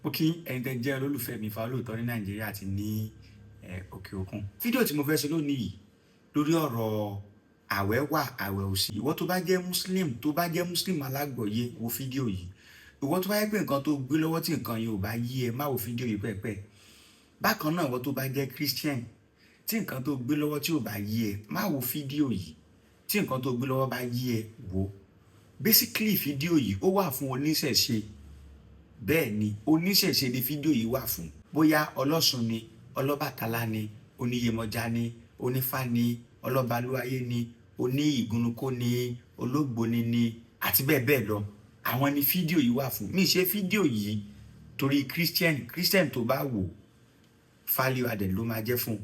Mo kí ẹ̀yin tẹ́ jẹ́ olólùfẹ́ mi Ifá Olóòótọ́ ní Nàìjíríà àti ní òkè òkun. Fídíò tí mo fẹ́ ṣe lónìí yìí lórí ọ̀rọ̀ àwẹ̀ wà, àwẹ̀ ò sí. Ìwọ tó bá jẹ́ Muslim, tó bá jẹ́ Muslim alágbọ̀yé, wo fídíò yìí. Ìwọ tó bá jẹ́ pé nǹkan tó gbé lọ́wọ́ tí nǹkan yìí ò bá yé ẹ, má wo fídíò yìí pẹ́ẹ́pẹ́. Bákan náà, ìwọ tó bá jẹ́ Christian, tí nǹkan tó gbé lọ́wọ́ tí ò bá yé ẹ, má wo fídíò yìí. Tí nǹkan tó gbé lọ́wọ́ bá yé ẹ, wò. Basically, fídíò yìí ó wà fún oníṣẹ̀ṣe. Bẹ́ẹ̀ ni, oníṣẹ̀ṣe ni fídíò yìí wà fún. Bóyá ọlọ́ṣun ni, ọlọ́bàtálá ni, oníyemọja ni, onífá ni, ọlọ́balúayé ni, oní ìgúnnukó ni, olóògbóni ni, àti bẹ́ẹ̀ bẹ́ẹ̀ lọ. Àwọn ni fídíò yìí wà fún. Mi ṣe fídíò yìí torí Christian. Christian tó bá wò, value added ló máa jẹ́ fún un.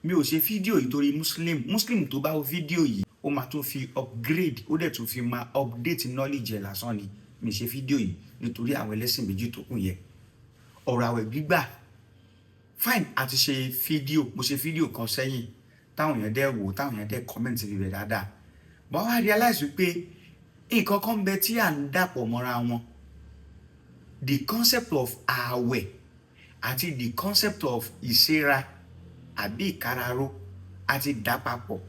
Mi ò ṣe fídíò yìí torí Muslim. Muslim tó bá wo fídíò yìí, ó máa tún fi upgrade, ó dẹ̀ tún fi máa update knowledge ẹ̀ lásán ni. Mi ṣe fídíò yìí nítorí àwọn ẹlẹ́sìn méjì tó kù yẹn. Ọ̀rọ̀ àwẹ̀ gbígbà, fine, a ti ṣe fídíò. Mo ṣe fídíò kan sẹ́yìn táwọn èèyàn dẹ̀ wò, táwọn èèyàn dẹ̀ comment rẹ̀ dáadáa. But wá realize wípé nǹkan kan bẹ tí à ń dàpọ̀ mọ́ra wọn: the concept of ààwẹ̀ àti the concept of ìsera àbí ìkararó àti dà papọ̀.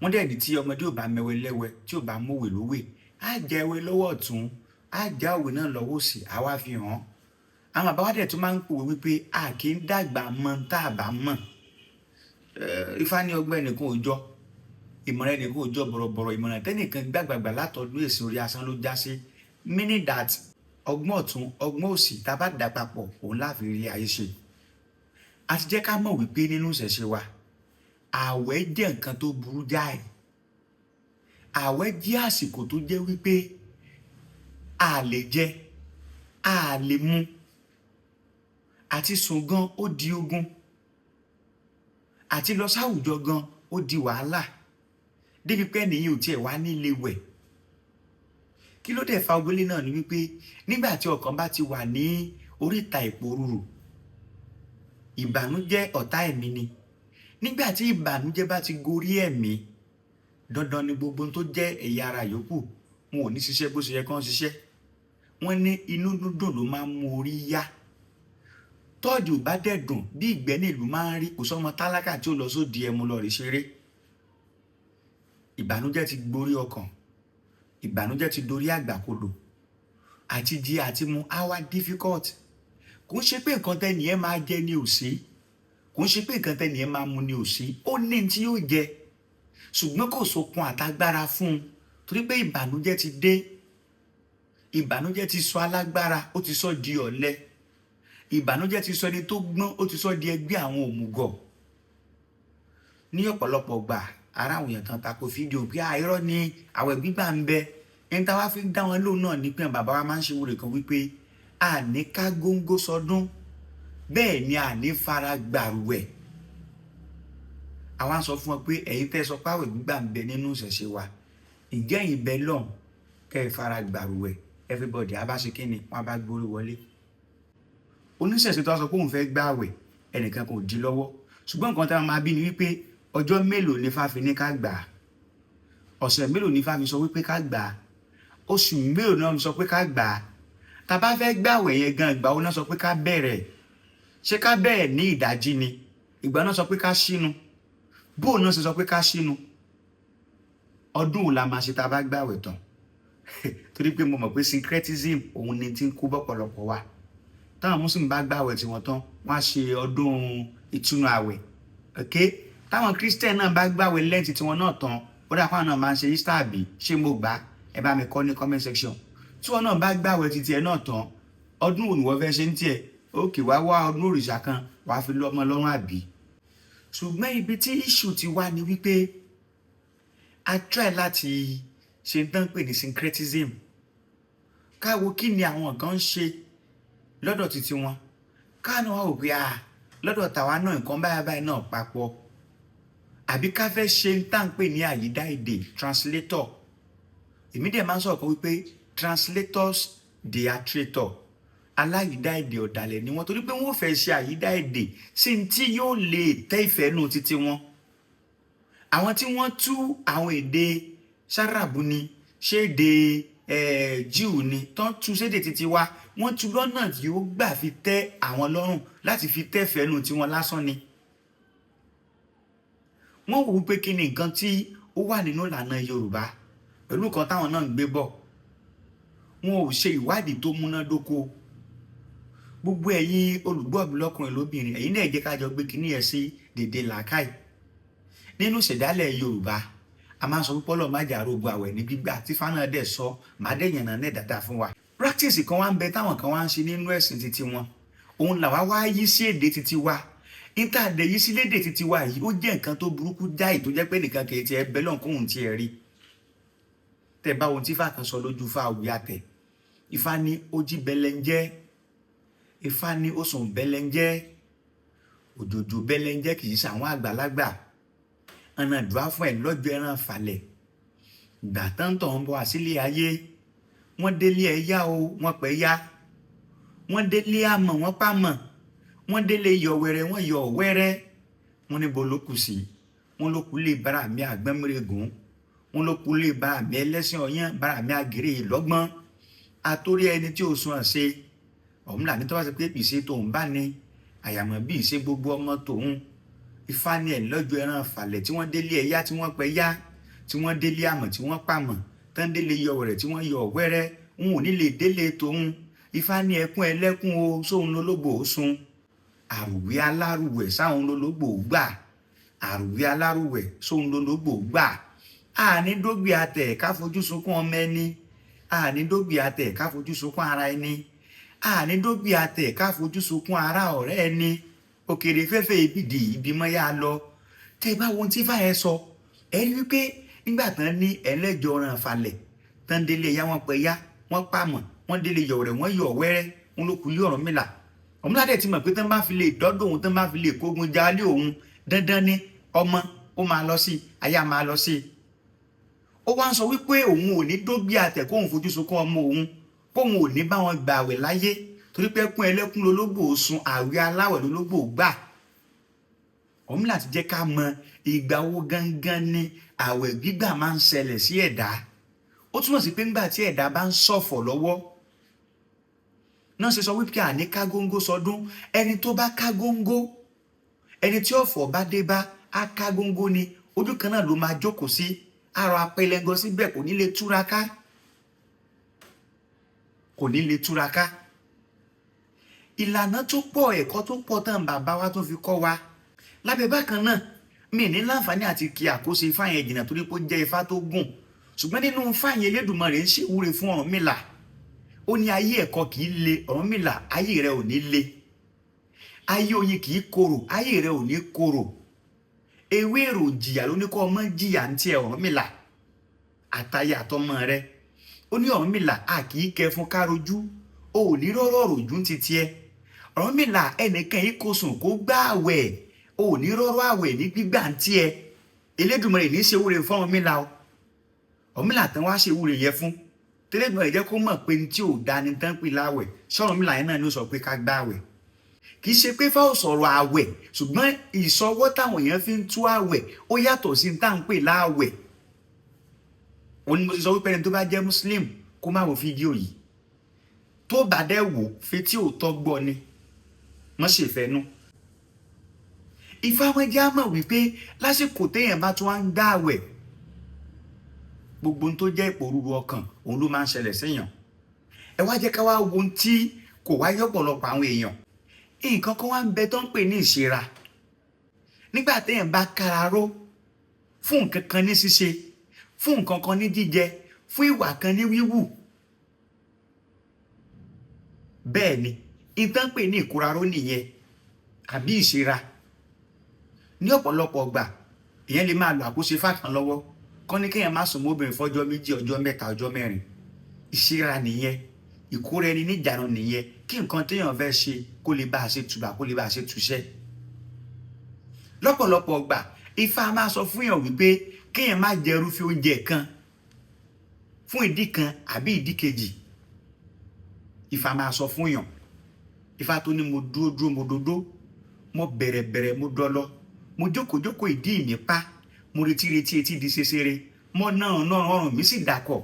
Wọ́n dẹ̀ ní tí ọmọdé ò bá mẹwẹ lẹ́wẹ, tí ò bá mọ̀wé lówè, á jẹ ewé lọ́wọ́ ọ̀tún, á já òwe náà lọ́wọ́ òsì, á wá fi hàn án. Àwọn bàbá wa dẹ̀ tún máa ń pòwe wípé a kì í dàgbà mọ̀ tá a bá mọ̀. Ifá ní ọgbọ́n ẹnìkan ò jọ, ìmọ̀ràn ẹnìkan ò jọ bọ̀rọ̀bọ̀rọ̀, ìmọ̀ràn tẹ́nìkan gbàgbàgbà látọdún èsì orí asán ló já sí. Meaning that ọgbọ́n ọ̀tún, ọgbọ́n òsì, tá a bá dà papọ̀, òun láfi rí ayé ṣe. A ti jẹ́ ká mọ̀ wípé nínú ìṣẹ̀ṣe wa, ààwẹ̀ jẹ́ nǹkan tó burú jáì. Ààwẹ̀ jẹ́ àsìkò tó jẹ́ wípé a lè jẹ, a lè mu, àti sùn gan ó di ogun, àti lọ sáwùjọ gan ó di wàhálà, débi pé ẹnìyàn ò tiẹ̀ wá nílé wẹ̀. Kí ló dẹ̀ fa ogbélé náà ni wípé nígbà tí ọkàn bá ti wà ní oríta ìpòrúurù, ìbànújẹ́ ọ̀tá ẹ̀mí ni. Nígbà tí ìbànújẹ́ bá ti gorí ẹ̀mí, dandan ni gbogbo ohun tó jẹ́ ẹ̀yà ara yòókù wọn ò ní ṣiṣẹ́ bó ṣe yẹ kán ṣiṣẹ́. Wọ́n ní inú dúndùn ló máa ń mú orí yá. Tọ́ọ̀dì ò bá dẹ̀ dùn, bí ìgbẹ́ ní ìlú máa ń rí. Kò sọ́mọ tálákà tí ó lọ sóde ẹmu lọ rí ṣeré. Ìbànújẹ́ ti gborí ọkàn, ìbànújẹ́ ti dorí àgbàkodò, àti jẹ àti mu á wá difficult. Kò ń ṣe pé nǹkan tẹ́ni ẹ máa jẹ ní òsì, kò ń ṣe pé nǹkan tẹ́ni ẹ máa mu ní òsì. Ó ní tí yóò jẹ, ṣùgbọ́n kò sókun àtagbára fún un torí pé ìbànújẹ́ ti dé. Ìbànújẹ́ ti sọ alágbára, ó ti sọ di ọ̀lẹ. Ìbànújẹ́ ti sọ ẹni tó gbọ́n, ó ti sọ di ẹgbẹ́ àwọn òmùgọ̀. Ní ọ̀pọ̀lọpọ̀ gbà, ara àwọn èèyàn kan tako fídíò pé àìrọ́ ni, àwẹ̀ gbígbà ń bẹ. Ẹni táwa fi dá wọn lóhùn náà ní pé bàbá wa máa ń ṣe wúre kan wípé àní ká góńgó sọdún, bẹ́ẹ̀ ni àní fara gbàrúwẹ̀. Àwa ń sọ fún wọn pé ẹ̀yin tẹ́ sọ pé àwẹ̀ gbígbà ń bẹ nínú ìṣẹ̀ṣe wa, ǹjẹ́ ẹ̀yin bẹ lọ́hùn kẹ́ ẹ fara gbàrúwẹ̀? Everybody á bá ṣe kí ni, wọ́n á bá gbórí wọlé. Oníṣẹ̀ṣe tó wá sọ pé òun fẹ́ gbààwẹ̀, ẹnìkan kò dí lọ́wọ́, ṣùgbọ́n nǹkan tá a máa bí ni wípé ọjọ́ mélòó ni Ifá fi ní ká gbà á? Ọ̀sẹ̀ mélòó ni Ifá fi sọ wípé ká gbà á? Oṣù mélòó náà fi sọ pé ká gbà á? Tá a bá fẹ́ gbààwẹ̀ yẹn gan, ìgbà wo náà sọ pé ká bẹ̀rẹ̀? Ṣé ká bẹ̀rẹ̀ ní ìdájí ni? Ìgbà náà sọ pé ká ṣínu? Bóun náà ṣe sọ pé ká ṣínu? Ọdún wo la máa ṣe tá a bá gbààwẹ̀ tán? Torí pé mo mọ̀ pé syncretism òun ni ti ń kó bọ́pọ̀lọpọ̀ wa. Táwọn Muslim bá gbààwẹ̀ tiwọn tán, wọ́n á ṣe ọdún ìtúnu àwẹ̀. Ok, táwọn Christian náà bá gbààwẹ̀ Lent tiwọn náà tán, ó dà fáwọn náà máa ń ṣe Easter, àbí ṣé mo gbà? Ẹ bá mi kọ ní comment section. Tí wọn náà bá gbààwẹ̀ titi ẹ náà tán, ọdún wo ni wọ́n fẹ́ ṣe ń tiẹ̀? Ok, wá wá ọdún òrìṣà kan wàá fi lọ́mọ lọ́rùn, àbí? Ṣùgbọ́n ibi tí issue ti wá ni wípé a try láti ṣe ń tán pè ní syncretism, káwo kí ni àwọn kan ń ṣe lọ́dọ̀ títí wọn, káàánú wa ò pé à lọ́dọ̀ tàwa náà nǹkan báyà báyìí náà papọ̀, àbí ká fẹ́ ṣe ń tà ń pè ní àyídá èdè, translator. Èmi dẹ̀ máa ń sọ̀rọ̀ kan wípé translators, they are traitor. Aláyìídá èdè, ọ̀dàlẹ̀ ni wọ́n, torí pé wọ́n fẹ́ ṣe àyídá èdè sí ní tí yóò lè tẹ́ ìfẹ́ nù títí wọn. Àwọn tí wọ́n tú àwọn èdè sáràbù ni, ṣé èdè Jíù ni tán tú sédè títí wa, wọ́n tú lọ́nà tí ó gbà fi tẹ́ àwọn lọ́rùn láti fi tẹ́ fẹ́nu tiwọn lásán ni. Wọ́n wò ó pé kí ni nǹkan tí ó wà nínú ìlànà Yorùbá pẹ̀lú nǹkan táwọn náà ń gbé bọ̀. Wọn ò ṣe ìwádìí tó múnádóko. Gbogbo ẹ̀yin olùgbọ́ mi lọ́kùnrin lóbìnrin, ẹ̀yin náà jẹ́ ká jọ gbé kíní ẹ̀ sí dèdè làákàyè. Nínú ìṣẹ̀dálẹ̀ Yorùbá, a máa ń sọ pé Ọlọ́run má jẹ́ àrògùn àwẹ̀ ní gbígbà tí fáná dẹ̀ sọ, màá dẹ̀ yànnà náà dáadáa fún wa. Practice kan wá ń bẹ táwọn kan wá ń ṣe nínú ẹ̀sìn titi wọn, òun làwa wá yí sí èdè titi wa. Níta dẹ̀ yí sí lédè titi wa yìí, ó jẹ́ nǹkan tó burúkú jáì tó jẹ́ pé nìkan kì í tiẹ̀ bẹ́ lọ́n kóhun tiẹ̀ rí. Tẹ̀ bá ohun tí Ifá kan sọ lójú Ifá òwe àtẹ̀. Ifá ní ó jí bẹlẹ́njẹ́, Ifá ní ó sùn bẹlẹ́njẹ́, òjòjò bẹlẹ́njẹ́ kì í ṣàwọn àgbàlagbà. Ọ̀nà ìdúrà fún ẹ̀ lọ́jọ́ ẹran falẹ̀. Ìgbà tántàn ń bọ̀ àsílẹ̀ ayé, wọ́n délé ẹ̀ yá o, wọ́n pẹ́ yá. Wọ́n délé àmọ̀, wọ́n pàmọ̀. Wọ́n délé yọ wẹrẹ, wọ́n yọ wẹ́rẹ́. Wọ́n níbo ló kù sí? Wọ́n ló kú lé bára mi àgbẹ́mìrègùn. Wọ́n ló kú lé bára mi ẹlẹ́sìn ọ̀yán, bára mi àgèrè lọ́gbọ́n. Àtórí ẹni tí ó sun àṣe. Ọ̀mùlà ní tó bá ṣe pé ìṣe tòun bá ní, àyàmọ̀ bí ìṣe gbogbo ọmọ tòun. Ifá ní ẹ̀ lọ́jọ́ ẹran falẹ̀ tí wọ́n délé ẹ̀yá tí wọ́n pẹ́ yá, tí wọ́n délé àmọ̀ tí wọ́n pàmọ̀, tán délé yọ wẹ̀rẹ̀ tí wọ́n yọ wẹ́rẹ́, n ò ní lè délé tòun. Ifá ní ẹkún ẹlẹ́kún o, sóun lológbò ó sun. Àrùwé alárùwẹ̀ sáwọn lológbò gbà. Àrùwé alárùwẹ̀ sóun lológbò gbà. Àní dógbì atẹ̀ ká fojú sunkún ọmọ ẹni. Àní dógbì atẹ̀ ká fojú sunkún ara ẹni. Àní dógbì atẹ̀ ká fojú sunkún ara ọ̀rẹ́ ẹni. Òkèrè fẹ́fẹ́ ibìdì ìbímọ yá lọ. Tẹ́ bá wo ohun tí Ifá yẹn sọ, ẹ rí wípé nígbà tán ní ẹlẹ́jọ́ ràn falẹ̀, tán délé ya wọ́n pẹ́ yá, wọ́n pàmọ̀, wọ́n délé yọ̀ rẹ̀, wọ́n yọ̀ wẹ́rẹ́, wọ́n ló kú lé Ọ̀rúnmìlà. Ọ̀rúnmìlà dẹ̀ ti mọ̀ pé tán bá fi lè dọ́dọ̀ òun, tán bá fi lè kógun jalé òun, dandan ni ọmọ ó máa lọ sí, aya máa lọ sí. Ó wá ń sọ wípé òun ò ní dógbé àtẹ̀ kóun fojú sunkún ọmọ òun, kóun ò ní bá wọn gbà àwẹ̀ láyé, torí pé ẹkún ẹlẹ́kún lológbò sun, àwẹ̀ aláwẹ̀ lológbò gbà. Ọ̀rúnmìlà ti jẹ́ ká mọ ìgbà wo gangan ni àwẹ̀ gbígbà máa ń ṣẹlẹ̀ sí ẹ̀dá. Ó túmọ̀ sí pé ńgbà tí ẹ̀dá bá ń ṣọ̀fọ̀ lọ́wọ́ náà ṣe sọ wípé àní ká góńgó sọdún. Ẹni tó bá ká góńgó, ẹni tí ọ̀fọ̀ bá dé bá á ká góńgó ni, ojú kan náà ló máa jókòó sí, àrò apẹlẹngọ síbẹ̀, kò ní lè túraká, kò ní lè túraká. Ìlànà tó pọ̀, ẹ̀kọ́ tó pọ̀ tán bàbá wa tó fi kọ́ wa. Lábẹ́ bákan náà, mi ní láǹfààní àti kí àkóso Ifá yẹn jìnnà torí pé ó jẹ́ Ifá tó gùn. Ṣùgbọ́n nínú Ifá yẹn, Elédùmarè ń ṣèwúre fún Ọ̀rúnmìlà. Ó ní ayé ẹ̀kọ́ kì í le, Ọ̀rúnmìlà ayé rẹ ò ní le. Ayé oyin kì í korò, ayé rẹ ò ní korò. Ewé èrò jìyà ló ní kó ọmọ jìyà ń tiẹ̀ Ọ̀rúnmìlà àtayé àtọmọ rẹ. Ó ní Ọ̀rúnmìlà a kì í kẹ fún károjú, o ò ní rọ́rọ́ ròjú ń ti tiẹ̀. Ọ̀rúnmìlà ẹnìkan yìí kò sùn kó gbá àwẹ̀, o ò ní rọ́rọ́ àwẹ̀ ní gbígbà ń tiẹ̀. Elédùmarè ní ṣe wúre fún Ọ̀rúnmìlà o. Ọ̀rúnmìlà tán wá ṣe wúre yẹn fún. Tẹ́lẹ̀dùmarè jẹ́ kó mọ̀ pé ní tí ò da ni tán pè láwẹ̀. Ṣọ̀rúnmìlà yẹn náà ló sọ pé ká gbá àwẹ̀. Kì í ṣe pé Ifá ò sọ̀rọ̀ àwẹ̀, ṣùgbọ́n ìsọwọ́ táwọn èèyàn fi ń tú àwẹ̀ ó yàtọ̀ sí tá à ń pè láwẹ̀. Òun ni mo ti sọ wípé ẹni tó bá jẹ́ Muslim kó má wo fídíò yìí. Tó bá dẹ̀ wò, fetí òótọ́ gbọ́ ni, má ṣe fẹ́nu. Ifá wọn jẹ́ á mọ̀ wípé lásìkò téèyàn bá tún wá ń gbá àwẹ̀, gbogbo ohun tó jẹ́ ìpòrúru ọkàn òun ló máa ń ṣẹlẹ̀ séèyàn. Ẹ wá jẹ́ ká wá wo ohun tí kò wáyé ọ̀pọ̀lọpọ̀ àwọn èèyàn. Nǹkan kan wá ń bẹ tó ń pè ní ìṣera. Nígbà téèyàn bá kára ró fún nǹkan kan ní ṣíṣe, fún nǹkan kan ní jíjẹ, fún ìwà kan ní wíwù. Bẹ́ẹ̀ ni, ìtàn pè ní ìkóraró nìyẹn àbí ìṣera. Ní ọ̀pọ̀lọpọ̀ ọgbà, èèyàn lè máa lo àkóso Ifá kan lọ́wọ́, kọ́ ní kéèyàn má sùn mọ́ obìnrin fọ́jọ́ méjì, ọjọ́ mẹ́ta, ọjọ́ mẹ́rin. Ìṣera nìyẹn, ìkóra ẹni níjàánu nìyẹn, kí nǹkan téèyàn fẹ́ ṣe kó lè bá a ṣe tùbà, kó lè bá a ṣe túṣẹ́. Lọ́pọ̀lọpọ̀ ọgbà, Ifá máa sọ fún èèyàn wípé kéèyàn má jẹ irúfẹ́ oúnjẹ kan fún ìdí kan àbí ìdí kejì. Ifá máa sọ fún èèyàn. Ifá tó ní mo dúró dúró mo dodó, mo bẹ̀rẹ̀ bẹ̀rẹ̀ mo dọlọ, mo jókòó jókòó ìdí mi pa, mo retí retí etí di ṣeṣere, mo náà náà ọrùn mi sì dàkọ̀.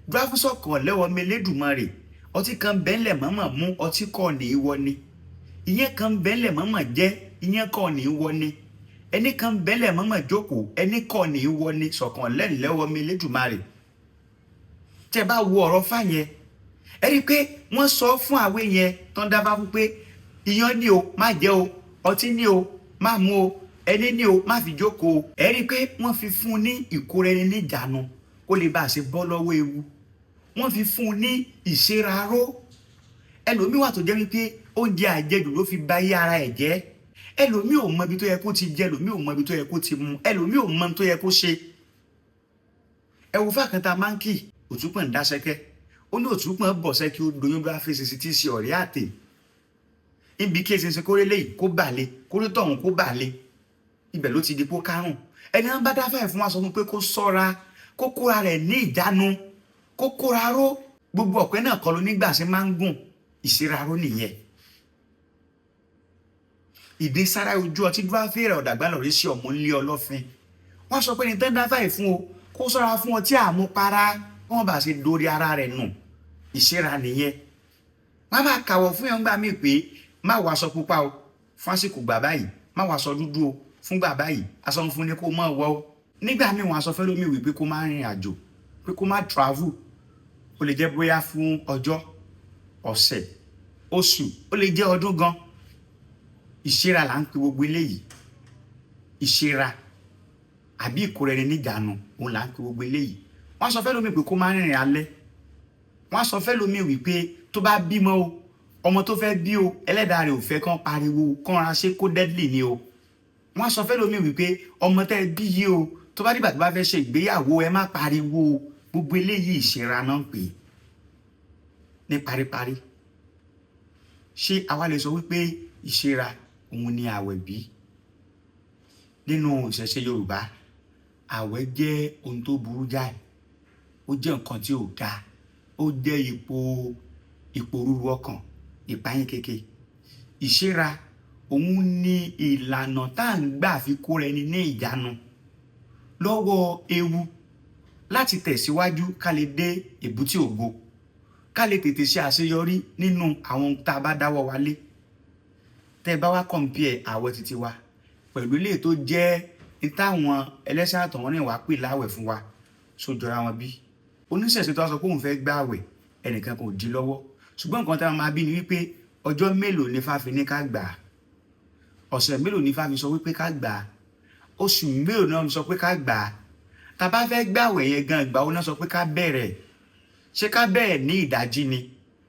Dúráfúsọ̀kàn lẹ́wọ̀ mi Elédùmarè. Ọtí kan bẹ́ńlẹ̀ mọ́mọ́ mú, ọtí kọ́ ní í wọ ni. Ìyẹn kan bẹ́ńlẹ̀ mọ́mọ́ jẹ́, ìyẹn kọ́ ní í wọ ni. Ẹni kan bẹ́ńlẹ̀ mọ́mọ́ jókòó, ẹni kọ́ ní í wọ ni. Sọ̀kàn lẹ́wọ̀ mi Elédùmarè. Tẹ́ bá wo ọ̀rọ̀ fá yẹn, ẹ rí i pé wọ́n sọ fún àwẹ̀ yẹn tán dábàá fún pé iyán ni o má jẹ o, ọtí ni o má mu o, ẹni ni o má fi jókòó. Ẹ rí i pé wọ́n fi fún un ní ìkóra ẹni níjàánu kó lè bá a ṣe bọ́ lọ́wọ́ ewu. Wọ́n fi fún un ní ìṣeraró. Ẹlòmíì wà tó jẹ́ wípé oúnjẹ àjẹjù ló fi ba ayé ara ẹ̀ jẹ́. Ẹlòmíì ò mọ ibi tó yẹ kó ti jẹ, ẹlòmíì ò mọ ibi tó yẹ kó ti mu, ẹlòmíì ò mọ ibi tó yẹ kó ṣe. Ẹ wo fákàntà máńkì, òtúpọ̀ ń dáṣẹ́kẹ́. Ó ní òtúpọ̀ bọ̀ sẹ́ kí ó doyún bá fèsì sí tí í ṣe ọ̀rẹ́ àtè. Ibi kí eṣinṣin kórè léyìí kó bà lé, kórè tọ̀hún kó bà lé. Ibẹ̀ ló ti di pó kárùn. Ẹni wọn bá dáfà ẹ̀ fún wa sọ fún pé kó sọ́ra, kó kóra rẹ̀ ní ìjánu, kó kóra ró. Gbogbo ọ̀pẹ náà kọ́ ló nígbà ṣe máa ń gùn. Ìṣeraró nìyẹn. Ìdí sára ojú ọtí dúró fèrè ọ̀dàgbà lọ́rí sí ọmọ ńlé ọlọ́fin. Wọ́n sọ pé ní tẹ́ dáfà ẹ̀ fún o, kó sọ́ra fún ọtí àmupara, kó wọ́n bá ṣe dórí ara rẹ̀ nù. Ìṣera nìyẹn. Wọ́n máa kàwọ̀ fún yẹn gbà mí pé má wọ aṣọ pupa o fún àsìkò gbà báyìí, má wọ aṣọ dúdú o fún gbà báyìí, aṣọ funfun ni kó má wọ̀ o. Nígbà míì wọ́n aṣọ fẹ́ lómi wí pé kó má rìnrìn àjò, pé kó má travel. Ó lè jẹ́ bóyá fún ọjọ́, ọ̀sẹ̀, oṣù, ó lè jẹ́ ọdún gan. Ìṣera là ń pe gbogbo eléyìí. Ìṣera àbí ìkóra ẹni níjàánu, òun là ń pe gbogbo eléyìí. Wọ́n sọ fẹ́ lómi pé kó má rìnrìn alẹ́. Wọ́n sọ fẹ́ lómi wí pé tó bá bímọ o, ọmọ tó fẹ́ bí o, ẹlẹ́dàá rẹ̀ ò fẹ́ kán pariwo, kán ra ṣe kó deadly ni o. Wọ́n sọ fẹ́ lómi wí pé ọmọ tẹ́ bí yìí o, tó bá dìgbà tó bá fẹ́ ṣe ìgbéyàwó, ẹ má pariwo. Gbogbo eléyìí ìṣera náà ń pè é. Ní paríparí, ṣé àwa lè sọ wípé ìṣera òun ni àwẹ̀ bí? Nínú ìṣẹ̀ṣe Yorùbá, àwẹ̀ jẹ́ ohun tó burú jáì. Ó jẹ́ nǹkan tí ò dáa. Ó jẹ́ ipò rúru ọkàn, ìpayín keke. Ìṣera òun ni ìlànà tá à ń gbà fi kóra ẹni ní ìjánu lọ́wọ́ ewu láti tẹ̀síwájú ká lè dé èbúté ògo, ká lè tètè ṣe àṣeyọrí nínú àwọn ohun tá a bá dáwọ́ wa lé. Tẹ́ ẹ bá wá compare àwẹ̀ titi wa pẹ̀lú ilé tó jẹ́ ní táwọn ẹlẹ́sìn àtọ̀húnrìnwá wá pè láwẹ̀ fún wa, ṣó jọra wọn bí? Oníṣẹ̀ṣe tó wá sọ pé òun fẹ́ gbà àwẹ̀, ẹnìkan kò dí lọ́wọ́. Ṣùgbọ́n nǹkan tí a máa bí ni wípé ọjọ́ mélòó ni Ifá fi ní ká gbà á? Ọ̀sẹ̀ mélòó ni Ifá fi sọ wípé ká gbà á? Oṣù mélòó náà sọ pé ká gbà á? Tá bá fẹ́ gbà àwẹ̀ yẹn gan, ìgbà wo náà sọ pé ká bẹ̀rẹ̀? Ṣé ká bẹ̀rẹ̀ ní ìdájí ni?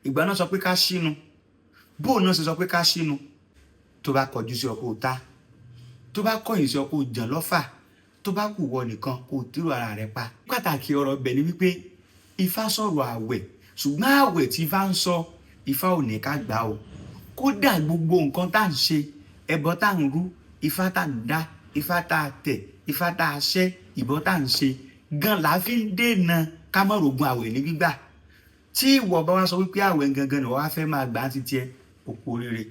Ìgbà náà sọ pé ká ṣínu. Bó náà ṣe sọ pé ká ṣínu? Tó bá kọjú sí ọ kó ta, tó bá kọ̀yìn sí ọ kó jàn lọ́fà, tó bá kù wọ nìkan kó tírò ara rẹ pa. Pàtàkì ọ̀rọ̀ bẹ̀ ni wípé Ifá sọ̀rọ̀ àwẹ̀, ṣùgbọ́n àwẹ̀ tí Ifá ń sọ, Ifá ò ní ká gbà o. Kódà gbogbo nǹkan tá à ń ṣe, ẹbọ tá à ń rú, Ifá tá à ń dá, Ifá tá a tẹ̀, Ifá tá a ṣẹ́, ìbọn tá à ń ṣe, gan la fi ń dènà ká má rògùn àwẹ̀ ní gbígbà. Tí ìwọ bá wá sọ wípé àwẹ̀ gangan ni wọ́n á fẹ́ máa gbà á ti tiẹ̀, ó kú oríire.